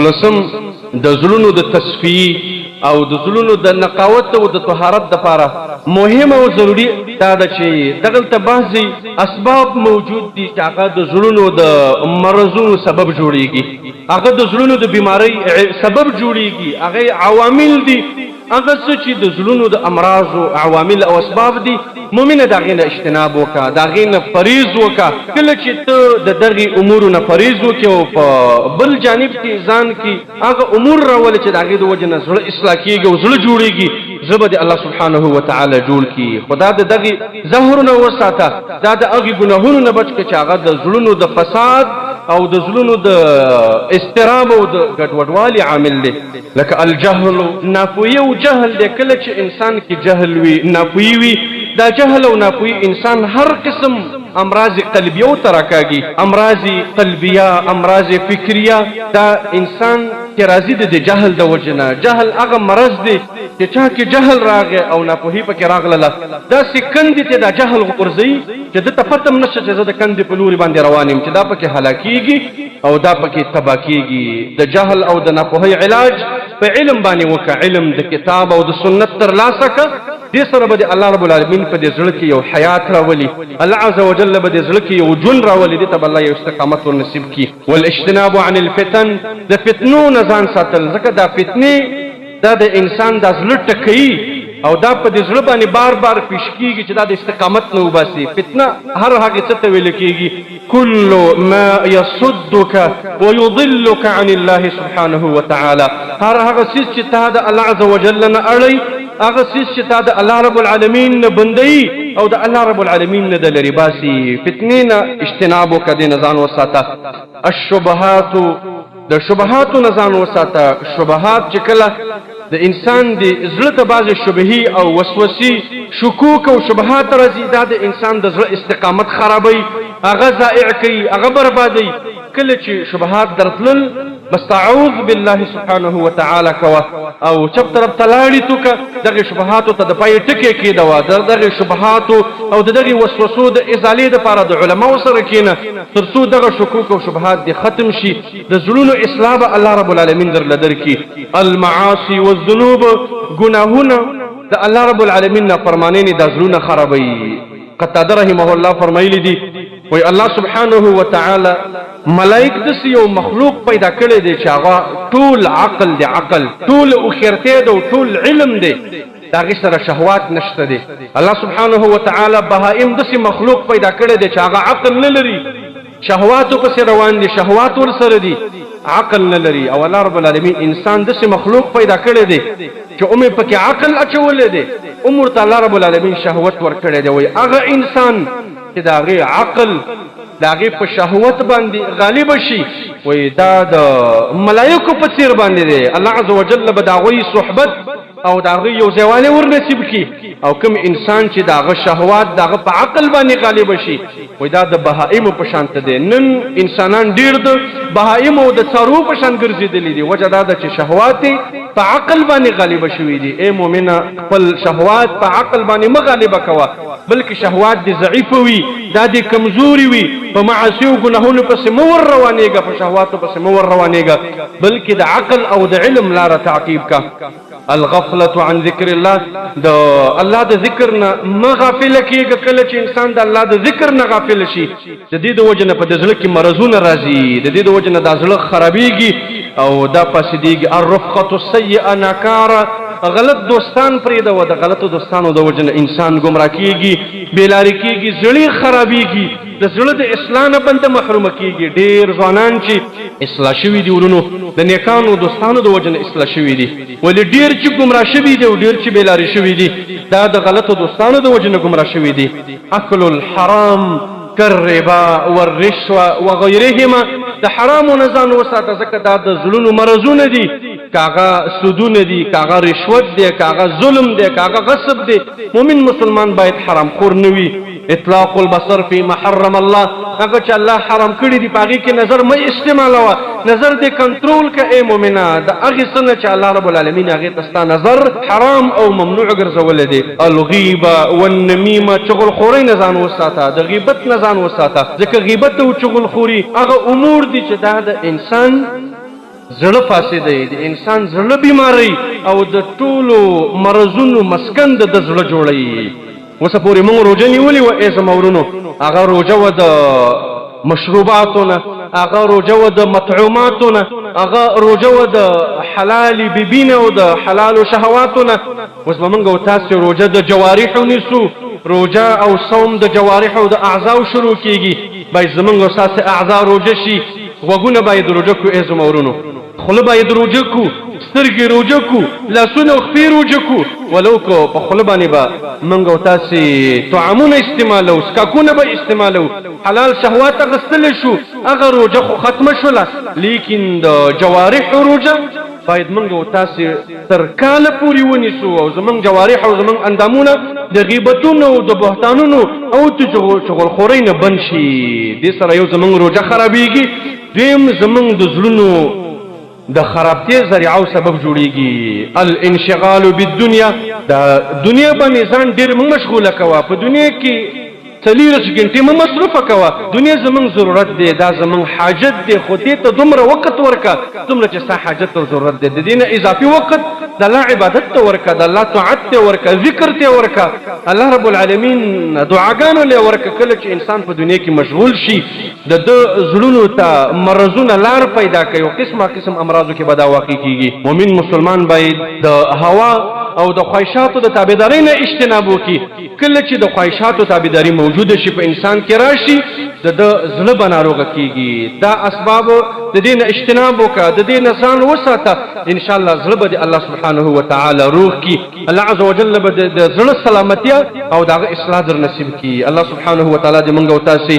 پنځلسم، د زړونو د تصفیي او د زړونو د نقاوت او د طهارت دپاره مهمه او ضروري دا ده چې دغلته بعضې اسباب موجود دي چې هغه د زړونو د مرضونو سبب جوړیږي، هغه د زړونو د بیمارۍ سبب جوړیږي، هغه عوامل دي، هغه څه چې د زړونو د امراضو عوامل او اسباب دي، مؤمنه د هغې نه اجتناب وکړه، د هغې نه پرهیز وکړه. کله چې ته د دغې امورو نه پرهیز وکړې او په بل جانب کې ځان کې هغه امور راولې چې د هغې د وجې نه زړه اصلاح کېږي او زړه جوړېږي، زړه به دې الله سبحانه وتعالی جوړ کړي. خو دا د دغې زهرو نه وساته، دا د هغې ګناهونو نه بچ کړه چې هغه د زړونو د فساد او د زړونو د اضطراب او د ګډوډوالي عامل دی. لکه الجهل، ناپوهي او جهل دی. کله چې انسان کې جهل وي، ناپوهي وي، دا جهل او ناپوهي انسان هر قسم امراض قلبیه ته راکاږي، امراض قلبیه، امراض فکریه، دا انسان کې راځي د جهل د وجې نه. جهل هغه مرض دی چې چا کې جهل راغی او ناپوهي پکې راغلله، داسې کندې ته دا جهل غورځوي چې ده ته پته هم نشته چې زه د کندې په لوري باندې روان یم، چې دا پکې هلاکیږي او دا پکې تباه کیږي. د جهل او د ناپوهۍ علاج په علم باندې وکړه، علم د کتاب او د سنت تر لاسه کړه، دې سره به د الله رب العالمین په دې زړه کې یو حیات راولي، الله عز وجل به دې زړه کې یو ژوند راولي، دې ته به الله یو استقامت ورنصیب کړي. والاجتناب عن الفتن، د فتنو نه ځان ساتل، ځکه دا فتنې دا د انسان دا زړه ټکوي او دا په دې زړه باندې بار بار پیش کیږي چې دا د استقامت نه وباسي. فتنه هر هغې څه ته ویل کیږي، كل ما يصدك ويضلك عن الله سبحانه وتعالى، هر هغه څیز چې تا د الله عز وجل نه اړوي، هغه څیز چې تا د الله رب العالمین نه بندوي او د الله رب العالمین نه د لرې باسي، فتنې نه اجتناب وکړه، دې نه ځان وساته. الشبهات، د شبهاتو نه ځان وساته. شبهات چې کله د انسان د زړه ته بعضې شبهي او وسوسي شکوک او شبهات راځي، دا د انسان د زړه استقامت خرابوي، هغه ضایع کوي، هغه بربادوي. کله چې شبهات درتلل، بس تعوذ بالله سبحانه وتعالی کوه او چپ طرف ته لاړې توکه، دغې شبهاتو ته د پای ټکی کېدوه. د دغې شبهاتو او د دغې وسوسو د ازالې دپاره د علماو سره کښېنه، تر څو دغه شکوک او شبهات دې ختم شي، د زړونو اصلاح به الله رب العالمین درله درکړي. المعاصي والذنوب، ګناهونه، د الله رب العالمین نافرمانۍ نه دا زړونه خرابوي. قتاده رحمه الله فرمایلی دي، وایي الله سبحانه وتعالی ملائک داسې یو مخلوق پیدا کړی دی چې هغه ټول عقل دی، عقل ټول هوښیارتیا دی او ټول علم دی، د هغې سره شهوات نشته دی. الله سبحانه وتعالی بهایم داسې مخلوق پیدا کړی دی چې هغه عقل نه لري، شهواتو پسې روان دي، شهوات ورسره دي، عقل نه لري. او الله رب العالمین انسان داسې مخلوق پیدا کړی دی چې هم یې پکې عقل اچولی دی، هم ورته الله رب العالمین شهوت ورکړی دی. وایي هغه انسان چې د هغې عقل د هغې په شهوت باندې غالب شي، وایي دا د ملایکو په څیر باندې دی، الله عز وجل به د هغوی صحبت او د هغوی یو ځایوالی ورنصیب کړي. او کوم انسان چې د هغه شهوات د هغه په عقل باندې غالب شي، وایي دا د بهایمو په شان ته دی. نن انسانان ډېر د بهایمو او د څاروو په شان ګرځېدلي دي، وجه دا ده چې شهوات یې په عقل باندې غالب شوي دي. ای مؤمنه، خپل شهوات په عقل باندې مه غالبه کوه، بلکې شهوات دې ضعیف وي، دا دې کمزوري وي، په معاصي او ګناهونو پسې مه ور روانېږه، په شهواتو پسې مه ور روانېږه، بلکې د عقل او د علم لاره تعقیب کا. الغفلة عن ذکر الله، د الله د ذکر نه مه غافل کېږه. کله چې انسان د الله د ذکر نه غافل شي، د دې د وجې نه په د زړه کې مرضونه راځي، د دې د وجې نه دا زړه خرابېږي او دا فاسدېږي. الرفقة السیئة، ناکاره غلط دوستان پرېږده، د غلطو دوستانو د وجې نه انسان ګمراه کېږي، بېلارې کېږي، زړې خرابېږي، د زړه د اصلاح نه بنده محرومه کېږي. ډېر ځوانان چې اصلاح شوي دي ورونو، د نیکانو دوستانو د وجې نه اصلاح شوي دي، ولې ډېر چې ګمراه شوي دي او ډېر چې بېلارې شوي دي، دا د غلطو دوستانو د وجې نه ګمراه شوي دي. اکل الحرام كالربا والرشوة وغيرهما، د حرامو نه ځان وساته، ځکه دا د زړونو مرضونه دي، که هغه سودونه دي، که هغه رشوت دی، که هغه ظلم دی، که هغه غصب دی، مؤمن مسلمان باید حرام خور نه وي. اطلاق البصر فيما حرم الله، هغه چې الله حرام کړي دي په هغې کې نظر مه استعمالوه، نظر دې کنټرول که ای مؤمنه، د هغې څه نه چې الله رب العالمین هغې ته ستا نظر حرام او ممنوع ګرځولی دی. الغیبه والنمیمه، چغلخورۍ نه ځان وساته، د غیبت نه ځان وساته، ځکه غیبت او چغلخوري هغه امور دي چې دا د انسان زړه فاسدوي، د انسان زړه بیماروي او د ټولو مرضونو مسکن د ده زړه جوړوي. اوسه پورې موږ روژه نیولې وه ای زما ورونو، هغه روژه وه د مشروباتو نه، هغه روژه وه د مطعوماتو نه، هغه روژه وه د حلالې بیبي نه او د حلالو شهواتو نه. اوس به موږ او تاسې روژه د جوارحو نیسو. روژه او صوم د جوارحو د اعضاو شروع کیږي. باید زمونږ او ستاسې اعضا روژه شي. غوږونه باید روژه کړو ای زما ورونو، خوله باید روژه کړو، سترګې روژه کړو، لاسونه او خپې روژه کړو. ولو که په خوله باندې به موږ او تاسې طعامونه استعمالوو، څښاکونه به استعمالوو، حلال شهوات اخیستلی شو، هغه روژه خو ختمه شوله، لیکن د جوارحو روژه باید موږ او تاسې تر کاله پورې ونیسو او زموږ جوارح او زموږ اندامونه د غیبتونو او د بهتانونو او د چغلخورۍ نه بند شي. دې سره یو زموږ روژه خرابیږي، دویم زموږ د زړونو د خرابتیا ذریعه او سبب جوړیږي. الانشغال بالدنیا، د دنیا باندې ځان ډېر مه مشغوله کوه، په دنیا کې څلېرویشت ګنټې مه مصروفه کوه. دنیا زمونږ ضرورت دی، دا زمونږ حاجت دی، خو دې ته دومره وخت ورکه څومره چې ستا حاجت او ضرورت دی. د دې نه اضافي وخت د الله عبادت ته ورکه، د الله طاعت ته ورکه، ذکر ته ورکه، الله رب العالمین دعاګانو له ورکه. کله چې انسان په دنیا کې مشغول شي، د ده زړونو ته مرضونه لار پیدا کوي او قسمه قسم امراضو کې به دا واقع کیږي. مؤمن مسلمان باید د هوا او د خواهشاتو د تابعدارۍ نه اجتناب وکړي. کله چې د خواهشاتو تابعداري موجوده شي، په انسان کې راشي، د ده زړه به ناروغه کیږي. دا اسباب د دې نه اجتناب وکړه، د دې نه ځان وساته، انشاءالله زړه به دې الله سبحانه وتعالی روغ کړي. الله عز وجل به د زړه سلامتیا او د هغه اصلاح در نصیب کړي. الله سبحانه وتعالی دې موږ او تاسې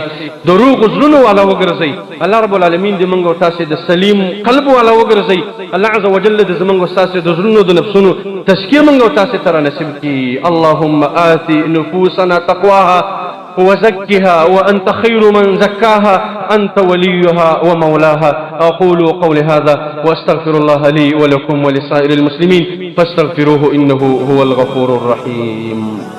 د روغو زړونو والا وګرځوي. الله رب العالمین دې موږ او تاسې د سلیم قلب والا وګرځوي. الله عز وجل دې زموږ او ستاسې د زړونو د نفسونو تزکیه موږ او تاسې ته را نصیب کړي. اللهم آت نفوسنا تقواها وزكها وأنت خير من زكاها، أنت وليها ومولاها. أقول قولي هذا وأستغفر الله لي ولكم ولسائر المسلمين فاستغفروه إنه هو الغفور الرحيم.